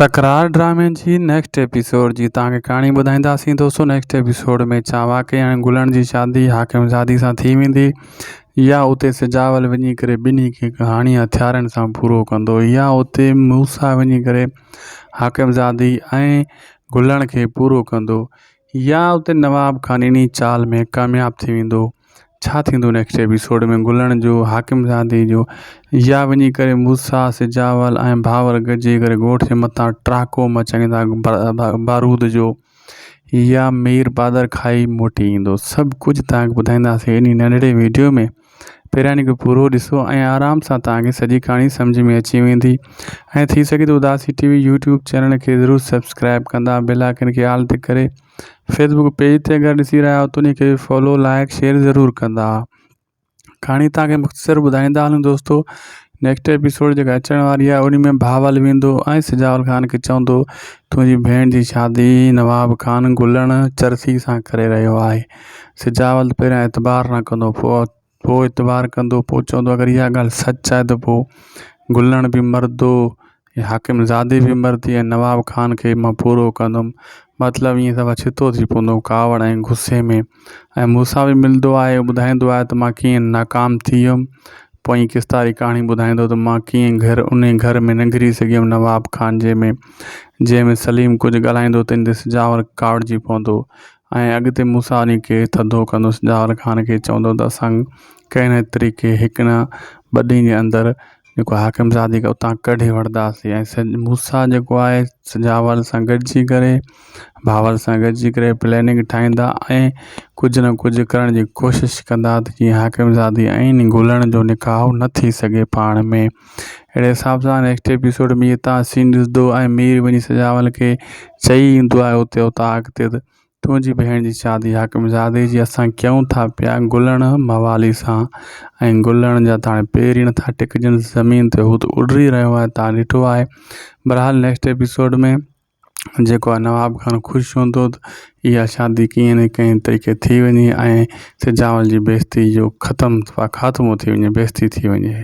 تڪرار ڊرامي جي نيڪسٽ ايپيسوڊ جي توهان کي ڪهاڻي ٻڌائينداسين دوستو نيڪسٽ ايپيسوڊ ۾ ڇا واقعي هاڻي گلڻ جي شادي حاڪم زادي سان ٿي ويندي يا اتي سجاول وڃي ڪري ٻنهي کي ڪهاڻي هٿيارن سان پورو ڪندو يا اتي موسيٰ وڃي ڪري حاڪم زادي ۽ گلڻ کي پورو ڪندو يا اتي نواب خان انهي چال ۾ ڪامياب ٿي ويندو ڇا ٿيندو نيڪسٽ ايپيسوڊ ۾ گلڻ جو حاڪم زادي جو يا وڃي ڪري موسيٰ سجاول ۽ ڀائر گڏجي ڪري ڳوٺ جي مٿان ٽراڪو مچائيندا بارود جو يا مير بادر کائي موٽي ايندو سڀ ڪجهه توهان کي ٻڌائينداسين انهي ننڍڙي ويڊيو ۾ پهريان ان کي پورو ڏسو ۽ آرام سان توهان کي سڄي ڪهاڻي سمجهه ۾ اچي ويندي ۽ ٿي سگهي ته Udasi T V YouTube channel کي ضرور سبسڪرائب ڪندا بيل آئڪن کي آل تي ڪري فيسبڪ پيج تي اگر ڏسي رهيا آهيو ته ان کي فالو لائڪ شيئر ضرور ڪندا ڪهاڻي توهان کي مختصر ٻڌائيندا هلون دوستو نيڪسٽ ايپيسوڊ جيڪا اچڻ واري آهي ان ۾ بهاول ويندو ۽ سجاول خان کي چوندو تنهنجي ڀيڻ جي شادي نواب خان گلڻ چرسي سان ڪري رهيو آهي سجاول پهريان اعتبار نه ڪندو پوء پوء اعتبار ڪندو پوء چوندو اگر اها ڳالهه سچ آهي ته پوء گلڻ به مردو حاڪم زادي به مردي ۽ نواب خان کي مان پورو ڪندم مطلب ائين صفا ڇتو ٿي پوندو ڪاوڙ ۽ غصي ۾ ۽ مون سان به ملندو آهي ٻڌائيندو آهي ته مان ڪيئن ناڪام ٿي ويم پوئين قسط واري ڪهاڻي ٻڌائيندو ته مان ڪيئن گهر انهي گهر ۾ نه گهري سگهيم نواب خان جي ۾ جنهن ۾ سليم ڪجهه ڳالهائيندو ته ان تي سجاول ڪاوڙجي پوندو ۽ اڳتي مون سان انهي کي ٿڌو ڪندو سجاول خان کي چوندو ته اسان ڪنهن نه طريقي هڪ نه ٻه ڏينهن جي اندر جيڪو حاڪم زادي کي اتان ڪڍي وٺنداسين ۽ موسيٰ جيڪو آهي سجاول سان گڏجي ڪري بهاول سان گڏجي ڪري پلاننگ ٺاهيندا ۽ ڪجهه نه ڪجهه ڪرڻ جي ڪوشش ڪندا ته جيئن حاڪم زادي ۽ گلڻ جو نڪاح نه ٿي سگهي پاڻ ۾ اهڙي حساب سان نيڪسٽ ايپيسوڊ ۾ تان سين ڏسندو ۽ مير وڃي سجاول کي چئي ايندو آهي اتي اوطاق تي ته تنهنجي ڀيڻ جي شادي حاڪم زادي جي اسان ڪيون ٿا پيا گلڻ موالي سان ۽ گلڻ جا ته هاڻي پير ئي نٿا ٽڪجن زمين تي هو ته اڏري رهيو آهي تان ڏٺو آهي بهرحال نيڪسٽ ايپيسوڊ ۾ جيڪو آهي نواب خان خوش هوندو ته اها شادي ڪيئن نه ڪنهن طريقي ٿي وڃي ۽ سجاول جي بيعزتي جو ختم خاتمو ٿي وڃي بيعزتي ٿي وڃي.